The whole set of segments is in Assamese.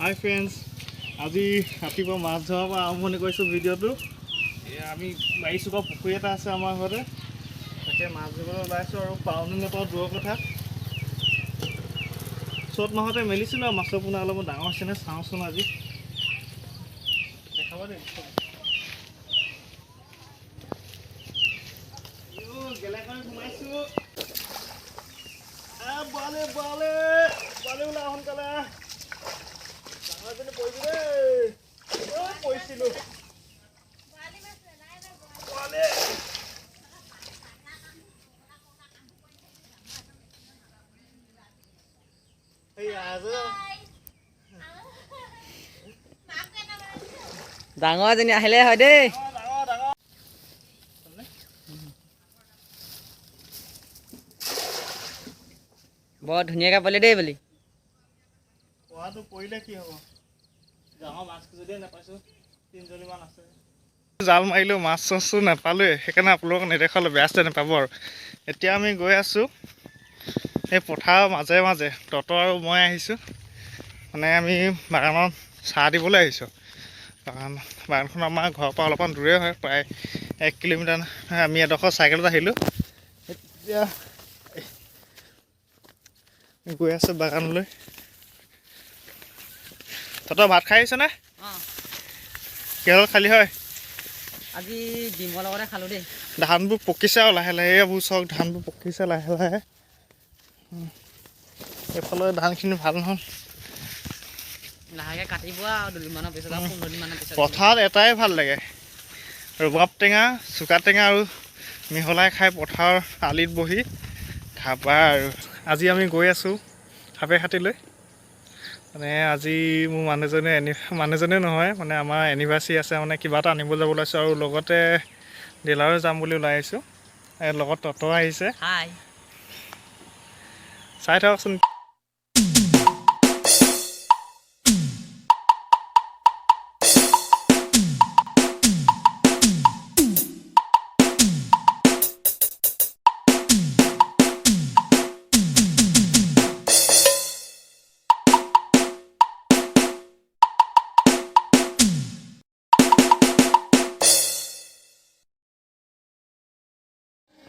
হাই ফ্ৰেণ্ডছ, আজি ৰাতিপুৱা মাছ ধৰাৰ পৰা আৰম্ভণি কৰিছোঁ ভিডিঅ'টো। এয়া আমি বাৰীচুকৰ পুখুৰী এটা আছে আমাৰ ঘৰতে, তাকে মাছ ধৰিবলৈ ওলাইছোঁ আৰু পাওঁ নে নাপাওঁ দূৰৰ কথা। চ'ত মাহতে মেলিছিলোঁ আৰু মাছৰ পোনা অলপমান ডাঙৰ হৈছেনে চাওঁচোন, আজি দেখাব দেই। গেলেকত সোমাইছোঁ। বৰালি বৰালি বৰালি, ওলা সোনকালে, ডাঙৰ এজনী পৰিছোঁ দেই। ঐ পৰিছিলোঁ বৰালি। ডাঙৰ এজনী আহিলে হয় দেই। ডাঙৰ ডাঙৰ। বৰ ধুনীয়াকৈ পালে দেই বুলি। পোৱাটো পৰিলে কি হ'ব, ডাঙৰ মাছ যদিও নাপাইছোঁ, তিনিজনীমান আছে। জাল মাৰিলোঁ, মাছ চাছো নাপালোৱে, সেইকাৰণে আপোনালোকক নেদেখালোঁ, বেয়া চেয়া নাপাব। আৰু এতিয়া আমি গৈ আছোঁ এই পথাৰৰ মাজে মাজে, তত আৰু মই আহিছোঁ, মানে আমি বাগানত চাহ দিবলৈ আহিছোঁ। বাগানখন আমাৰ ঘৰৰ পৰা অলপমান দূৰে হয়, প্ৰায় 1 কিলোমিটাৰ। আমি এডোখৰ চাইকেলত আহিলোঁ, এতিয়া গৈ আছোঁ বাগানলৈ। তহঁতৰ ভাত খাই আহিছনে? কিহৰ খালি হয়? আজি ডিমৰ লগতে খালোঁ দেই। ধানবোৰ পকিছে আৰু লাহে লাহে, এইবোৰ চাওক, ধানবোৰ পকিছে লাহে লাহে। এইফালে ধানখিনি ভাল নহ'ল। লাহেকৈ কাটিব আৰু দুদিনমানৰ পিছত, আৰু 15 দিনমানৰ পিছত। পথাৰত এটাই ভাল লাগে, ৰবাব টেঙা, চুকা টেঙা আৰু মিহলাই খাই পথাৰৰ আলিত বহি খাবা। আৰু আজি আমি গৈ আছোঁ সাপেখাতিলৈ। মানে আজি মোৰ মানুহজনে মানুহজনে নহয়, মানে আমাৰ এনিভাৰ্চাৰী আছে, মানে কিবা এটা আনিব যাব ওলাইছোঁ আৰু লগতে ডিলাৰো যাম বুলি ওলাই আহিছোঁ। লগত তত আহিছে। হাই। চাই থাকচোন।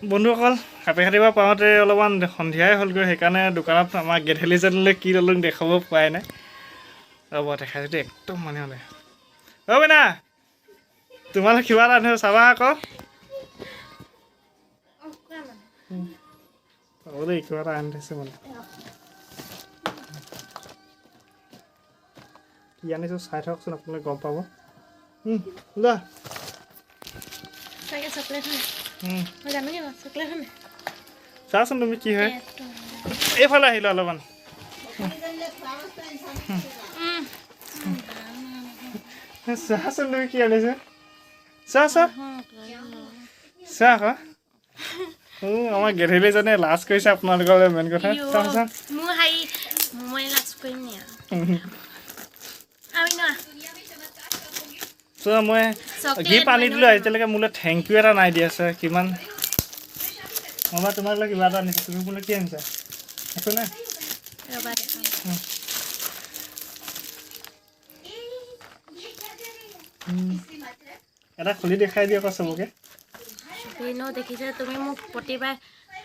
বন্ধুসকল, সাপেখাতিৰ পৰা পাওঁতে অলপমান সন্ধিয়াই হ'লগৈ, সেইকাৰণে দোকানত আমাৰ গেধেলিজনীলৈ কি ল'লোঁ দেখাব পৰাই নাই। ৰ'ব দেখাইছোঁ দেই, একদম মানে হ'লে অ' বনা তোমালোক কিবা এটা আনিব চাবা আকৌ। হ'ব দেই, কিবা এটা আনি থৈছোঁ, মানে কি আনিছোঁ চাই থাকচোন, আপোনালোকে গম পাব। লোৱা। চাচোন তুমি কি হয়, এইফালে আহিলো অলপমান। চাচোন তুমি কি আনিছা, চা চা চা আকৌ। আমাৰ গেধেলিজনে লাজ কৰিছে আপোনালোকৰ, মেইন কথা। চা চা। চোৱা, মই গিফ্ট আনি দিলোঁ, এতিয়ালৈকে মোলৈ thank U এটা নাই দিয়া আছে। কিমান মই বা তোমালৈ কিবা এটা আনিছোঁ, তুমি মোলৈ কি আনিছা? একো নাই। এটা খুলি দেখাই দিয়া আকৌ চবকে। দেখিছে তুমি মোক প্ৰতিবাৰ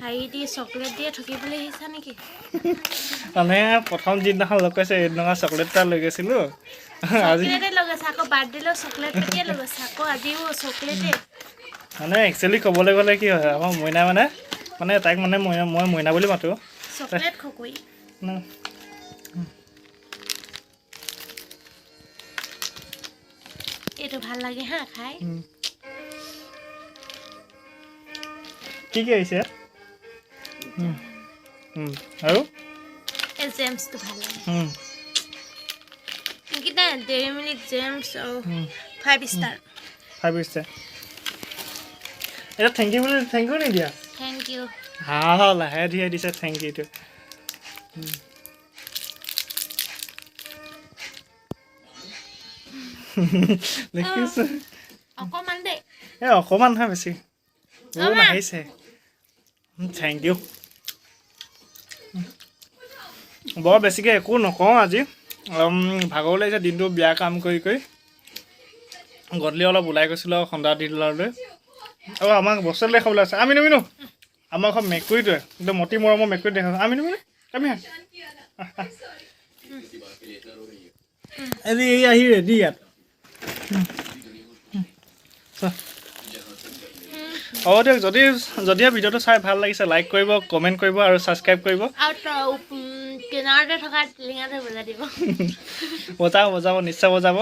হেৰি দি চকলেট দিয়ে ঠগিবলৈ আহিছা নেকি? মানে প্ৰথম যিদিনাখন লগ পাইছে সেইদিনাখন চকলেট এটা লৈ গৈছিলোঁ। আজি চকলেটে লৈ গৈছে, আকৌ বাৰ্থডেলৈও চকলেট পেটিয়ে লৈ গৈছে, আকৌ আজিও চকলেটে। মানে একচুৱেলি ক'বলৈ গ'লে কি হয়, আমাৰ মইনা মানে, মানে তাইক মানে মই মইনা বুলি মাতোঁ। চকলেট খকুই। এইটো ভাল লাগে হা খাই। কি কি আহিছে? আৰু এই জেমছটো ভাল লাগে। এইকেইটা ডেইৰী মিল্ক জেমছ আৰু 5 ষ্টাৰ। 5 ষ্টাৰ। এতিয়া thank U বুলি thank U নিদিয়া? Thank U. হা, লাহে ধীৰে দিছে thank ইউটো। দেখিছোঁ। অকণমান দেই। এই অকণমান নহয়, বেছি আহিছে। Thank U. বৰ বেছিকৈ একো নকওঁ আজি। ভাগৰো লাগিছে দিনটো বিয়া কাম কৰি কৰি। গধূলি অলপ ওলাই গৈছিলোঁ আৰু সন্ধ্যা দিনলৈ। আৰু আমাক বস্তু এটা দেখাবলৈ আছে। আমিনো মিনু, আমাৰ এখন মেকুৰীটোৱে একদম অতি মৰমৰ মেকুৰী দেখা। আমিনো মিনু, আমি আজি এই আহি ৰেডি ইয়াত। হ'ব দিয়ক, যদিহে ভিডিঅ'টো চাই ভাল লাগিছে, লাইক কৰিব, কমেণ্ট কৰিব আৰু ছাবস্ক্ৰাইব কৰিব। আৰু কিনাৰতে থকা টিলিঙাটো বজাই দিব। বজাব, বজাব, নিশ্চয় বজাব।